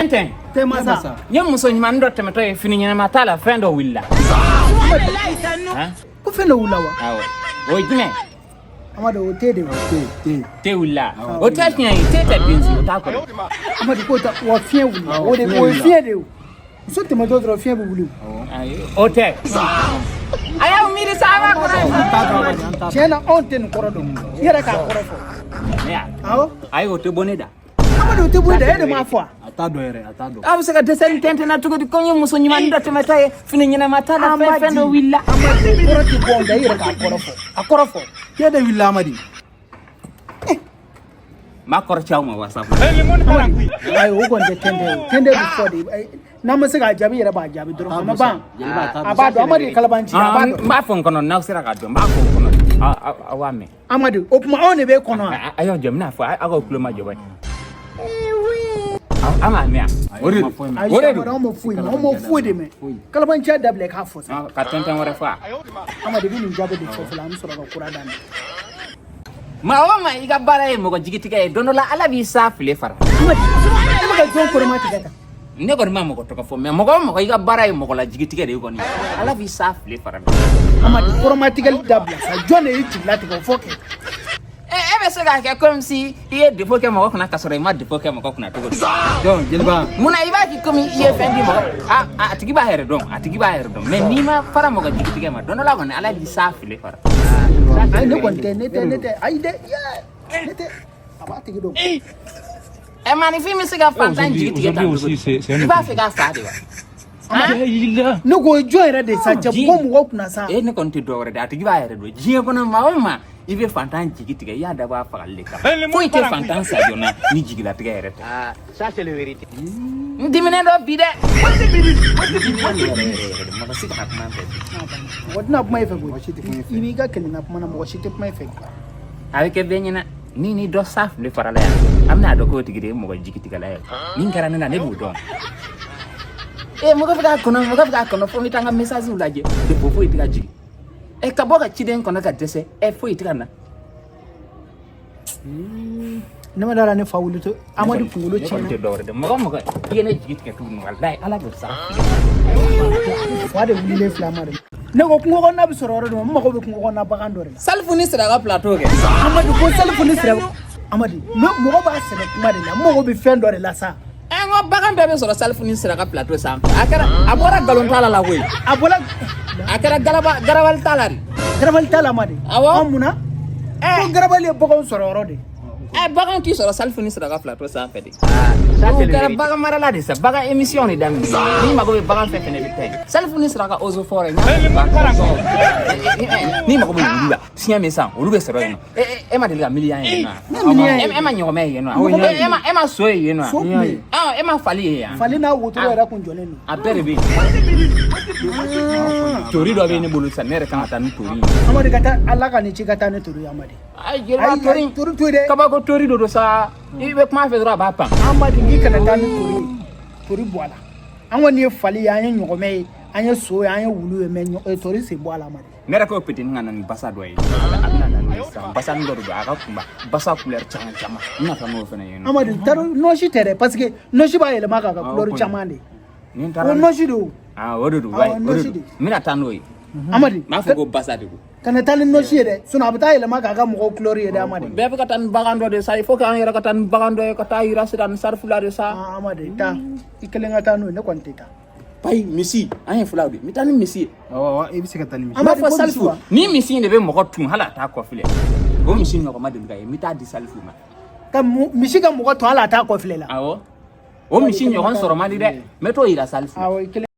Tɛntɛn. Tɛ masa. N ye muso ɲumannin dɔ tɛmɛtɔ ye, fini ɲɛnama t'a la, fɛn dɔ wulila. Han? Ko fɛn dɔ wulila wa? Awɔ. O ye jumɛn? Amadu, o te de. Te, te. Te wulila. O tɛ tiɲɛ ye, te tɛ den si, o t'a kɔrɔ. Amadu ko ta wa, fiɲɛ wulila o de. Fiɲɛ O ye wulila. fiɲɛ de ye o. Muso tɛmɛtɔ dɔrɔn, fiɲɛ bɛ wuli o. Ayi, o tɛ. A y'aw miiri sa, a b'a kɔrɔ ye. An t'a dɔn, Amadi, an t'a dɔn. Tiɲɛ na, anw tɛ nin kɔrɔ dɔn. I yɛrɛ k'a kɔrɔ fɔ. Ne y'a. Awɔ. Ayi, o tɛ bɔ ne da. Amadu, o tɛ bɔ i da, e de m'a fɔ a. A t'a dɔn yɛrɛ, a t'a dɔn. Aw bɛ se ka dɛsɛ ni tɛntɛn na cogo di? Ko n ye muso ɲumannin dɔ tɛmɛtɔ ye, fini ɲɛnama t'a la, fɛn dɔ wulila. Amadu, o kɔrɔ tɛ bɔ anw da, i yɛrɛ k'a kɔrɔ fɔ, a kɔrɔ fɔ. Te de wulila, Amadi. N b'a kɔrɔ ci aw ma WhatsApp. Ayi, o kɔni tɛ tɛntɛn ye, tɛntɛn bɛ fɔ de. Ayi, n'an ma se k'a jaabi, i yɛrɛ b'a jaabi dɔrɔn, a ma ban. Jeliba, a t'a dɔn. A b'a dɔn, Amadu ye kalabanci ye, a b'a N dɔn. b'a fɔ n kɔnɔ, n'aw sera k'a dɔn, n b'a fɔ n kɔnɔ. Aw b'a mɛn. Amadu, o tuma anw de b'e kɔnɔ wa? A y'aw jɔ, n bɛna fɔ, aw k'aw tulo majɔ bani. Aw m'a mɛn wa? O de don. Ayi, O de Amadu, don. anw ma foyi mɛn, anw ma foyi de mɛn. Kalabanciya dabila, i k'a fɔ sa. Ah, ka tɛntɛn wɛrɛ fɔ a. Amadu, i bɛ nin jaabi de fɔ fɔlɔ, an bɛ sɔrɔ ka kura daminɛ. Maa o maa, i ka baara ye mɔgɔ jigitigɛ ye, don dɔ la Ala b'i sa file fara. Amadu, e bɛ ka jɔn kɔrɔma tigɛ tan? Ne kɔni ma mɔgɔ tɔgɔ fɔ, mɛ mɔgɔ o mɔgɔ, i ka baara ye mɔgɔ la jigitigɛ de ye kɔni, Ala b'i sa file fara. Amadu, kɔrɔma tigɛli dabila sa. Jɔn de y'i jigila tigɛ? O fɔ kɛ. E bɛ se k'a kɛ comme si i ye défaut kɛ mɔgɔ kunna, ka sɔrɔ i ma défaut kɛ mɔgɔ kunna cogo di? Donc, jeliba. Munna i b'a kɛ komi i ye fɛn di mɔgɔ a tigi b'a yɛrɛ dɔn, a tigi b'a yɛrɛ dɔn, mɛ n'i ma fara mɔgɔ jigitigɛ ma, don dɔ la kɔni, Ala b'i sa file fara. Ayi, ne kɔni tɛ, ne tɛ, ne tɛ. Ayi dɛ, yee, ne tɛ, a b'a tigi dɔn. Ɛ, maaninfin bɛ se ka fantan jigitigɛ tan cogo di? I b'a fɛ k'a fa de wa? Ne ko jɔn yɛrɛ de sa, cɛ bɔ mɔgɔ kunna sa. E, ne kɔni tɛ dɔ wɛrɛ dɛ, a tigi b'a yɛrɛ dɔn. Diɲɛ kɔnɔ, maa o maa, i bɛ fantan jigi tigɛ, i y'a dabɔ a fagali de kama. Foyi tɛ fantan sa joona ni jigilatigɛ yɛrɛ tɛ. Ça, c'est la vérité. N diminen dɔ bi dɛ, n diminen don yɛrɛ yɛrɛ yɛrɛ de. Mɔgɔ si kana kuma n fɛ bi. Mɔgɔ tɛna kuma e fɛ koyi. Mɔgɔ si tɛ kuma e fɛ. I b'i ka kelenna kuma na, mɔgɔ si tɛ kuma e fɛ. A bɛ kɛ bɛɛ ɲɛna ni dɔ sa fili farala yan, an bɛna dɔn k'o tigi de ye mɔgɔ jigitigɛla ye. Min kɛra ne na, ne b'o dɔn. E, mɔgɔ bɛ k'a kɔnɔ, mɔgɔ bɛ k'a kɔnɔ fo n bɛ taa n ka message lajɛ, défaut foyi tɛ ka jigin. Ɛ, ka bɔ ka ciden kɔnɔ ka dɛsɛ, ɛ, foyi tɛ ka na. Ne ma dara, ne fa wuli to Amadu kunkolo Ne kɔni tɛ tiɲɛna. dɔwɛrɛ dɛ, mɔgɔ mɔgɔ i ye ne jigi tigɛ tuguni, walayi, Ala bɛ sa. Fa de wulilen filɛ, Amadu. Ne ko kungo kɔnɔna bɛ sɔrɔ yɔrɔ jumɛn? N mago bɛ kungo kɔnɔna bagan dɔ de la. Salifu ni Siraka plateau kɛ. Amadu ko Salifu ni Sira. Amadu, ne mɔgɔ b'a sɛbɛ kuma de la, n mago bɛ fɛn dɔ de la sa. Ɛ, n ko bagan bɛɛ bɛ sɔrɔ Salifu ni Siraka plateau sanfɛ. A kɛra, a bɔra nkalon t'a la koyi. A bɔra. A kɛra galaba garabali t'a la de. Garabali t'a la, Amadu? Awɔ. An munna ko garabali ye baganw sɔrɔ yɔrɔ de? Ɛ, bagan t'i sɔrɔ Salifu ni Siraka plateau sanfɛ de. Ça, O c'est la kɛra vérité. bagan marala de sa, bagan émission de daminɛ. N'i mago bɛ bagan fɛn fɛn na, i bɛ taa yen. Salifu ni Siraka eaux et forêt, n'i mago bɛ wulu la, siɲɛ min san, olu bɛ sɔrɔ yen nɔ. E ma deli ka miliyan ye yen nɔ wa? E ma ɲɔgɔmɛ ye yen nɔ wa? E ma so ye yen nɔ wa? So kun bɛ yen. Ah, e ma fali ye yan? Fali n'a wotoro yɛrɛ kun jɔlen don. A bɛɛ de bɛ yen. Tori dɔ bɛ ne bolo sisan, ne yɛrɛ kan ka taa ni tori ye. Amadu, ka taa, Ala ka nin ci, ka taa ne tori ye, Amadu. Ayi jeliba, Ayi, tori. Tori to yen dɛ. Kabako tori dɔ don sa, i bɛ kuma a fɛ dɔrɔn, a b'a pan. Amadu, k'i kana taa ni tori ye, tori bɔ a la. An kɔni ye fali ye, an ye ɲɔgɔmɛ ye, an ye so ye, an ye wulu ye, mɛ tori sen bɔ a la, Amadu. Ne yɛrɛ k'o petini ka na ni basa dɔ ye, a bɛna na n'o ye sisan. Basa min dɔ de don, a ka kunba, basa couleur caman caman, n bɛna taa n'o fana ye nɔ. Amadu, tari nɔsi tɛ dɛ, parce que nɔsi b'a yɛlɛma k'a ka Ah, o couleur kɔni. caman de. Ni n O taara nɔsi de o. Ah, o de don. Awɔ, Wayi, o de nɔsi don. de. N bɛna taa n'o ye. Amadu. N b'a fɔ ko basa de don. Kana taa ni nɔsi ye dɛ, sinon a bɛ taa yɛlɛma k'a ka mɔgɔw couleur ye dɛ, Amadu. Bɛɛ bɛ ka taa ni bagan dɔ de sa, il faut que an yɛrɛ ka taa ni bagan dɔ ye ka taa yira sira ni sarifu la de sa. Ah, Amadu, taa i kelen ka taa n'o ye, ne kɔni tɛ taa. Payi, misi, an ye filaw de ye, n bɛ taa ni misi ye. Awɔ, i bɛ se ka taa ni misi. N b'a Amadu, fɔ ko misi Salifu wa? ni misi in de bɛ mɔgɔ tun, hali a t'a kɔfilɛ, o misi ɲɔgɔn ma deli ka ye, n bɛ taa di Salifu ma. Ka misi ka mɔgɔ to, hali a t'a kɔfilɛ la? Awɔ, o misi ɲɔgɔn sɔrɔ man di dɛ, n bɛ t'o yira Salifu la. Awɔ, i kelen.